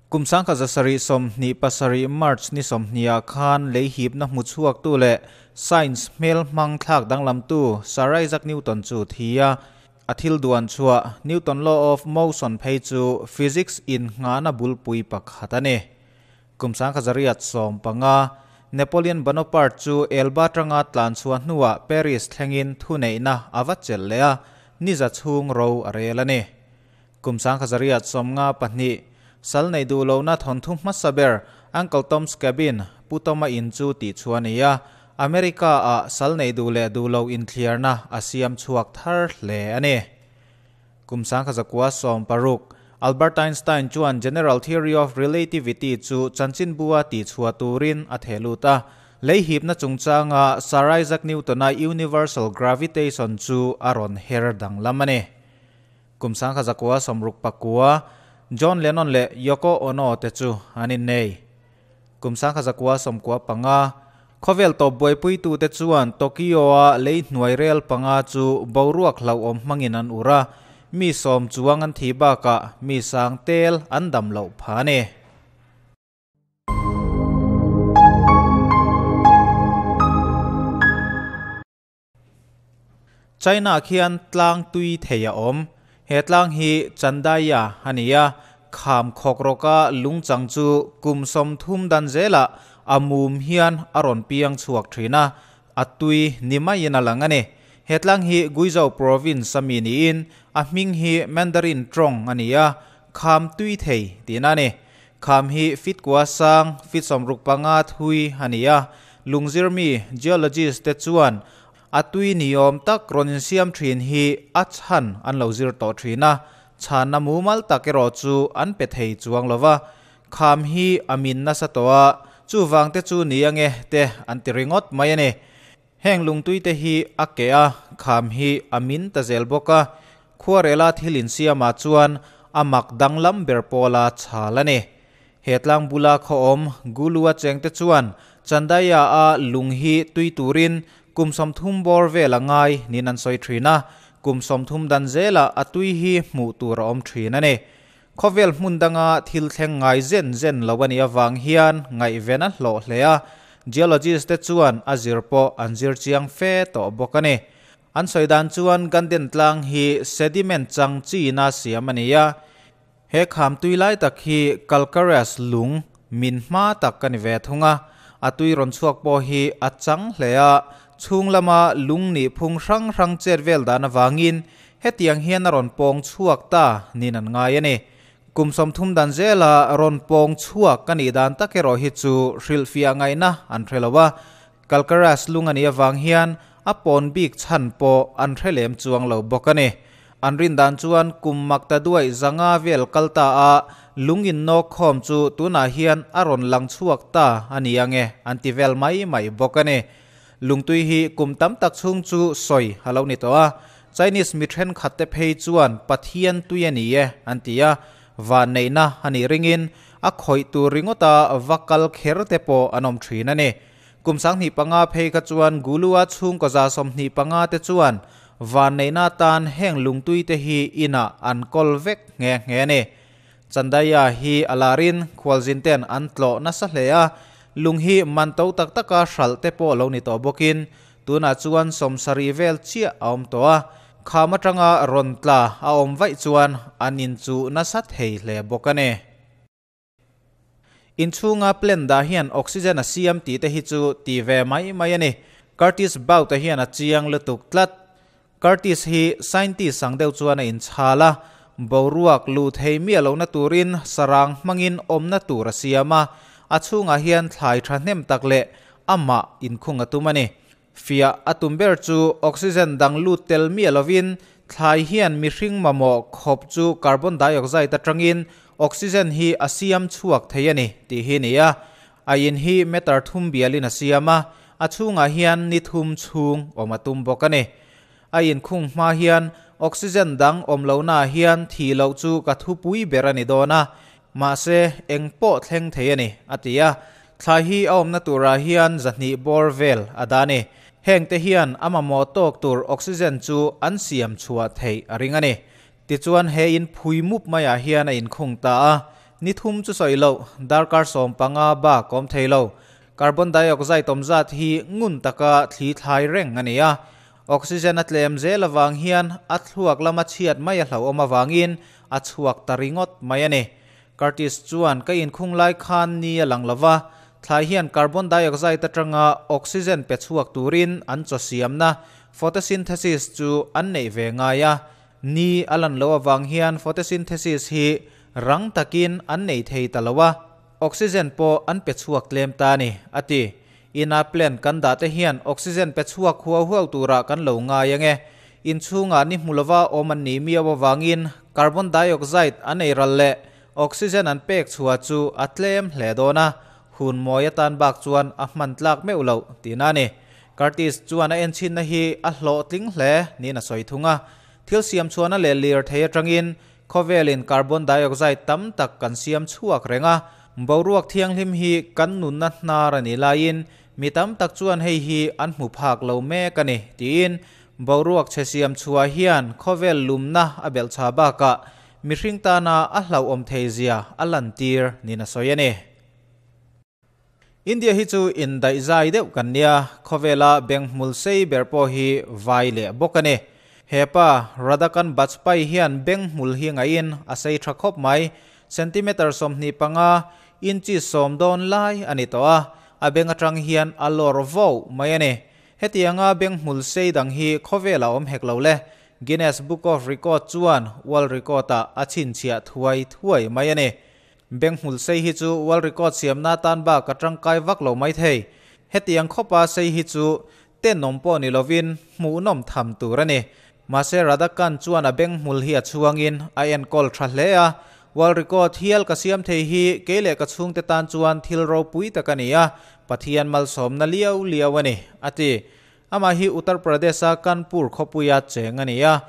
Kum 1727 March ni 20 ah khan lei hipna hmu chhuak tu leh science hmel hmang thlak danglamtu Sir Isaac Newton chu thia a thil duan chua Newton law of motion phei chu physics in ngana bulpui pakhat ani. Kum 1815 Napoleon Bonaparte chu Elba tanga tlan chua hnuah Paris thlengin thuneihna awa chel leh a niza chhung ro a rel ani. Kum 1852 sal nei du lo na thon thu hmasaber Uncle Tom's Cabin putoma in chu ti chuania America a sal nei du le du lo in thliarna a siam chuak thar hle ani. Kum 1916 Albert Einstein chuan General Theory of Relativity chu chanchin bua ti chua turin a theluta leihip na chungchanga Sir Isaac Newton-a universal gravitation chu aron her dang lamani. Kum 1969 John Lennon le Yoko Ono te chu anin nei. Kum 1995 khovel to boipui tu te chuan Tokyo a lei hnuai rel panga chu boruak hlo awm hmangin an ura mi som chuang an thi baka mi sang tel an dam lo pha ne. China khian tlang tui theia awm he tlang hi Chandaya ania kham khok roka lungchang chu kum som thum dan zela amum hian aron piang chuak thina atui nimai na langane. Hetlang hi Guizhou province ami ni in a hming hi Mandarin trong ania kham tui thei tina ne. Kham hi fit kwa sang fit som ruk panga thui ania lungzir mi geologist te chuan atui niom tak ronin siam thin hi a chan an lo zir to thina chana mumal takero chu an pe thei chuang lova kham hi amin na sa towa chu wang te chu niange te an tiringot mai ani. Heng lungtui te hi a ke a kham hi amin ta zel boka khuarela thilin siama chuan amak danglam ber pola chalani. Hetlang bula kho om gulua chengte chuan Chandaya a lunghi tui turin kum som thum bor vela ngai ninan soi thina kum som thum dan zela atui hi hmu tur om thina ne. Khovel hmundanga thil thleng ngai zen zen lawani awang hian ngai vena hlo hlea geologist te chuan azir po anzir chiang fe to bokane. An soidan chuan ganden tlang hi sediment chang chi na siamania he kham tui lai tak hi calcareous lung min ma tak kan ve thunga atui ron chuak po hi achang hlea chung lama lung ni phung rang rang cher vel dan awangin hetiang hian ron pong chuak ta ninan ngai ani. Kum som thum dan zela ron pong chuak kani dan takero hi chu hrilfia ngai na an threlowa calcareous lung ani awang hian apon bik chan po an threlem chuang lo bokani. An rin dan chuan kum makta duai zanga vel kalta a lungin no khom chu tuna hian aron lang chuak ta ani ange antivel mai mai bokani. Lungtui hi kum tam tak chung chu soi halo ni to a Chinese mi then khatte phei chuan pathian tuiani e antia van neina ani ringin a khoi tu ringota vakal kher te po anom thina ne. Kum sang ni panga phei kha chuan gulua chung ko za som ni panga te chuan van neina tan heng lungtui te hi ina an kol vek nge nge ne. Chandaya hi alarin khwaljin ten an tlo na sa hlea lunghi man to tak taka hral te po lo ni to bokin tuna chuan somsari vel chia awm to a khama tanga ron tla a awm vai chuan anin chu na sat hei hle bokane. In chunga plan da hian oxygen a siam ti te hi chu ti ve mai mai ani. Curtis Bau te hian a chiang lutuk tlat. Curtis hi scientist sang deuh chuan a in chala boruak lu thei mi alo na turin sarang mangin awm na tur a siama a chunga hian thlai tha hnem tak le ama in khung atumani. Fia atumber chu oxygen dang lu tel mi alovin thlai hian mihring mamo khop chu carbon dioxide atangin oxygen hi asiam chuak theiani ti hi nia a in hi meter thum bialin asiama a chunga hian ni thum chung awm atum bokani. A in khung hma hian oxygen dang awm lo na hian thi lo chu ka thupui berani dona ma se engpo thleng theiani atia thlai hi awm na tura hian zahni bor vel adani heng te hian ama mo tok tur oxygen chu an siam chua thei aringani. Ti chuan he in phui mup maya hian a in khung ta a Ni thum chu sawi loh, darkar 15 bak awm thei lo. Carbon dioxide awm zat hi ngun taka thli thlai reng a ni a. Oxygen a tlem zel avang hian a thluak lama chhiat mai a hlauhawm avangin a chhuak ta ringawt mai a ni. Curtis chuan ka inkhung lai khan ni a lang lova, thlai hian carbon dioxide atanga oxygen pe chhuak turin an chaw siamna photosynthesis chu an neih ve ngai a. Ni a lan loh avang hian photosynthesis hi rang takin an nei thei ta lo a, oxygen pawh an pe chhuak tlem ta a ni, a ti. Ina plant kan dah te hian oxygen pe chhuak huau huau turah kan lo ngai ang e. Inchhungah ni hmu lova awm an nih miau avangin carbon dioxide an ei ral leh oxygen an pek chhuah chu a tlem hle dawn a, hun mawi atan bak chuan a hman tlak meuh loh tihna a ni. Curtis chuan a enchhinna hi a hlawhtling hle niin a sawi thung a. Thil siam chhuahna leh lirthei atangin khawvelin carbon dioxide tam tak kan siam chhuak reng a, boruak thianghlim hi kan nunna hnar a nih laiin mi tam tak chuan hei hi an hmu phak lo mek a ni, tiin boruak chhe siam chhuah hian khawvel lumna a belhchha bakah mihring tana a hlauhawm thei zia a lantir niin a sawi a ni. India hi chu indaihzai deuh kan nia, khawvela benghmul sei ber pawh hi vai leh bawk a ni. He pa Radhakan Bajpai hian benghmul hi ngaihin a sei tha khawp mai, centimeter 25, inches 10 dawn lai a ni tawh a, a beng atang hian a lawr vo mai a ni. Hetianga benghmul sei dang hi khawvela awm hek lo le, Guinness Book of Record chuan World Record-ah a chhinchhiah thuai thuai mai a ni. Benghmul sei hi chu World Record siamna atan bak a tangkai vak lo mai thei. Hetiang khawpa sei hi chu tenawm pawh ni lovin hmuhnawm tham tur a ni. Mahse Radhakan chuan a benghmul hi a chhuangin a enkawl tha hle a. World Record hial ka siam thei hi kei leh ka chhungte tan chuan thil ropui tak a ni a, Pathian malsawmna liau liau a ni, a ti. Amah hi Uttar Pradesh-a Kanpur khawpuia cheng a ni a.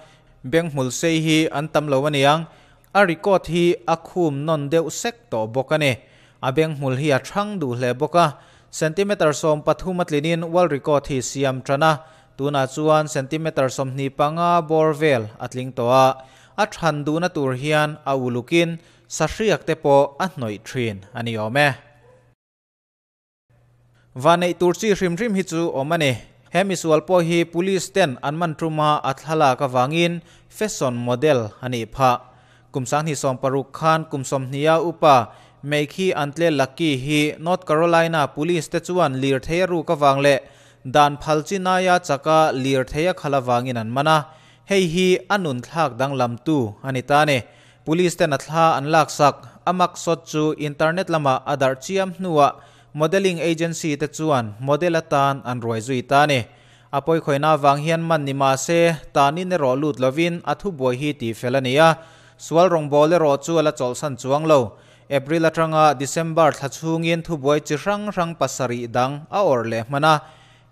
Benghmul sei hi an tam lo a niang. A record hi a khum nawn deuh sek tawh bawk a ni. A benghmul hi a thang duh hle bawk a. Centimeter 13 a tlinin world record hi siam tan a. Tunah chuan centimeter 25 bawr vel a tling tawh a. A than duhna tur hian a ulukin sahriak te pawh a hnawih thin a ni awm e. Vaneih tur chi hrim hrim hi chu awm a ni. He misual pawh hi police ten an man tuma a thlalak avangin fashion model a nih phah. Kum 2016 khan kum 20 a upa Meikhi Antle Lucky hi North Carolina police te chuan lir thei a ruk avang leh dan phal chinaia chaka lir thei a khal avangin an man a. Hei hi a nun thlak danglam tu a ni ta a ni. Police ten a thla an laksak a mak sawt chu internet lama a darh chiam hnuah modeling agency te chuan model atan an ruai zui ta a ni. A pawikhawihnaa vang hian man ni mah se tanin erawh lut lovin a thubuai hi tih fel a ni a. Sual rawngbâwl erawh chu a la chawlhsan chuang lo. April atanga December thla chhungin thubuai chi hrang hrang pasarih dang a awrh leh hman a.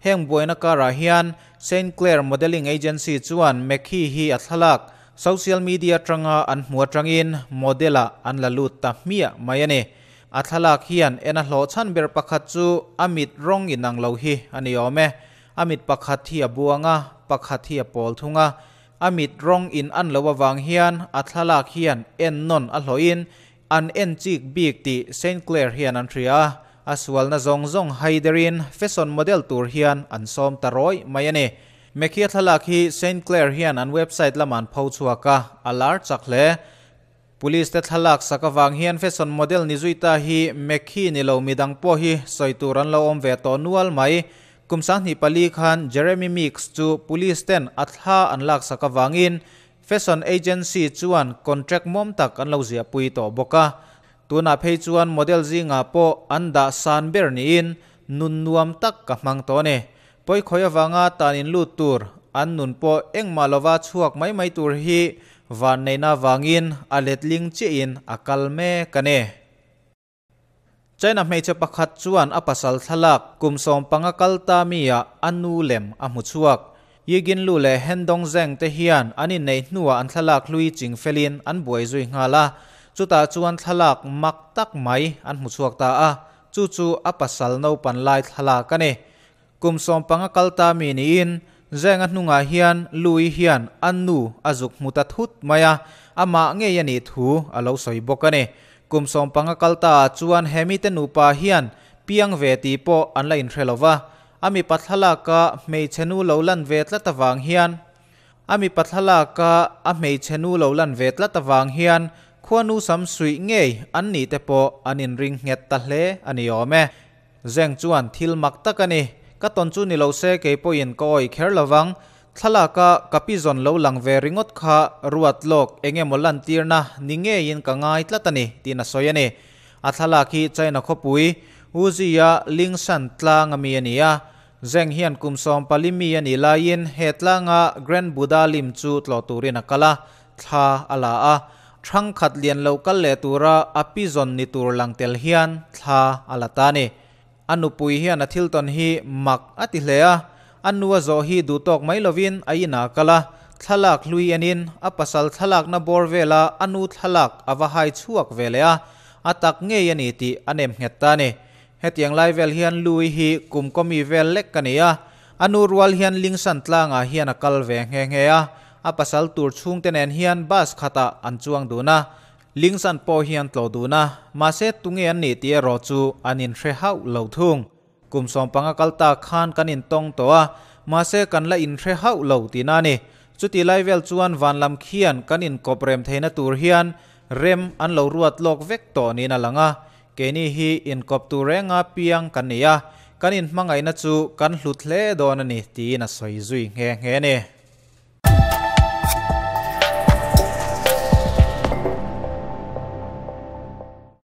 Heng buaina karah hian Saint Clair Modeling Agency chuan Mekhi hi a thlalak social media atanga an hmu atangin model-ah an la lut ta hmiah mai a ni. A thlalak hian en a hlawh chhan ber pakhat chu a mit rawng inang lo hi a ni awm e. A mit pakhat hi a buang a, pakhat hi a pawl thung a. A mit rawng in an lo avang hian a thlalak hian en nawn a hlawhin an en chik bik tih Saint Clair hian an hria a. A sualna zawng zawng haiderin fashion model tur hian an sawm ta rawih mai a ni. Mekhi a thlalak hi Saint Clair hian an website lamah an pho chhuak a, a lar chak hle. Police te thlalak sak avang hian fashion model ni zui ta hi Mekhi ni lo midang pawh hi sawi tur an lo awm ve tawh nual mai. Kum 24 khan Jeremy Meeks chu police ten a thla an lak sak avangin fashion agency chuan contract mawm tak an lo ziahpui tawh bawk a. Tunah phei chuan model zingah pawh an dah san ber niin nun nuam tak ka hmang tawh a ni. Pawikhawi avanga tanin lut tur an nun pawh engmah lova chhuak mai mai tur hi van neihna avangin a letling chiahin a kal mek a ni. China hmeichhe pakhat chuan a pasal thlalak kum 15 kal ta mi ah a nu lem a hmu chhuak. Yigin Lu leh Hendong Zeng te hian an inneih hnuah an thlalak hlui ching felin an buai zui nghal a. Chutah chuan thlalak mak tak mai an hmu chhuak ta a, chu chu a pasal naupan lai thlalak a ni. Kum 15 kal ta mi niin Zeng a hnungah hian Lui hian a nu a zuk hmu ta thut mai a, amah ngei a nih thu a lo sawi bawk a ni. Kum 15 kal ta ah chuan he mite nupa hian piang ve tih pawh an la inhre lo va, a mipa thlalaka hmeichhe nu lo lan ve tlat avang hian a mipa thlalaka a hmeichhe nu lo lan ve tlat avang hian khuanu sam suih ngei an nih te pawh an inring nghet ta hle a ni awm e. Zeng chuan thil mak tak a ni, ka tawn chu ni lo se kei pawhin ka awih kher lo vang, thlalaka ka pi zawn lo lang ve ringawt kha ruat lawk eng emaw lantirna ni ngeiin ka ngai tlat a ni tiin a sawi a ni. A thlalak hi China khawpui Wuxi-a Lingshan tlang ami a ni a, Zeng hian kum 14 mi a nih laiin he tlanga Grand Buddha lim chu tlawh turin a kal a, thla a la a. Thangkhat lian lo kal leh tura a pi zawn ni tur lang tel hian thla a la ta a ni. A nupui hian a thil tawn hi mak a ti hle a, a nu a zawh hi duhtawk mai lovin a inah a kal a, thlalak hlui enin a pasal thlalakna bawr vela a nu thlalak a va hai chhuak ve leh a, a tak ngei a ni tih a nem nghet ta a ni. Hetiang lai vel hian Lui hi kum kawmi vel lek ka ni a, a nu rual hian Lingsan tlangah hian a kal ve nghe nghe a, a pasal tur chhungte nen hian bus khatah an chuang dun a, Lingsan pawh hi an tlawh dun a, mahse tunge an nih tih erawh chu an inhre hauh lo thung. Kum 15 kal tak khan kan intawng tawh a, mahse kan la inhre hauh lo tihna a ni. Chuti lai vel chuan van lam khian kan inkawp rem theihna tur hian rem an lo ruat lawk vek tawh niin a lang a, Keini hi inkawp tur renga piang kan ni a, kan inhmangaihna chu kan hlut hle dawn a ni, tiin a sawi zui nghe nghe a ni.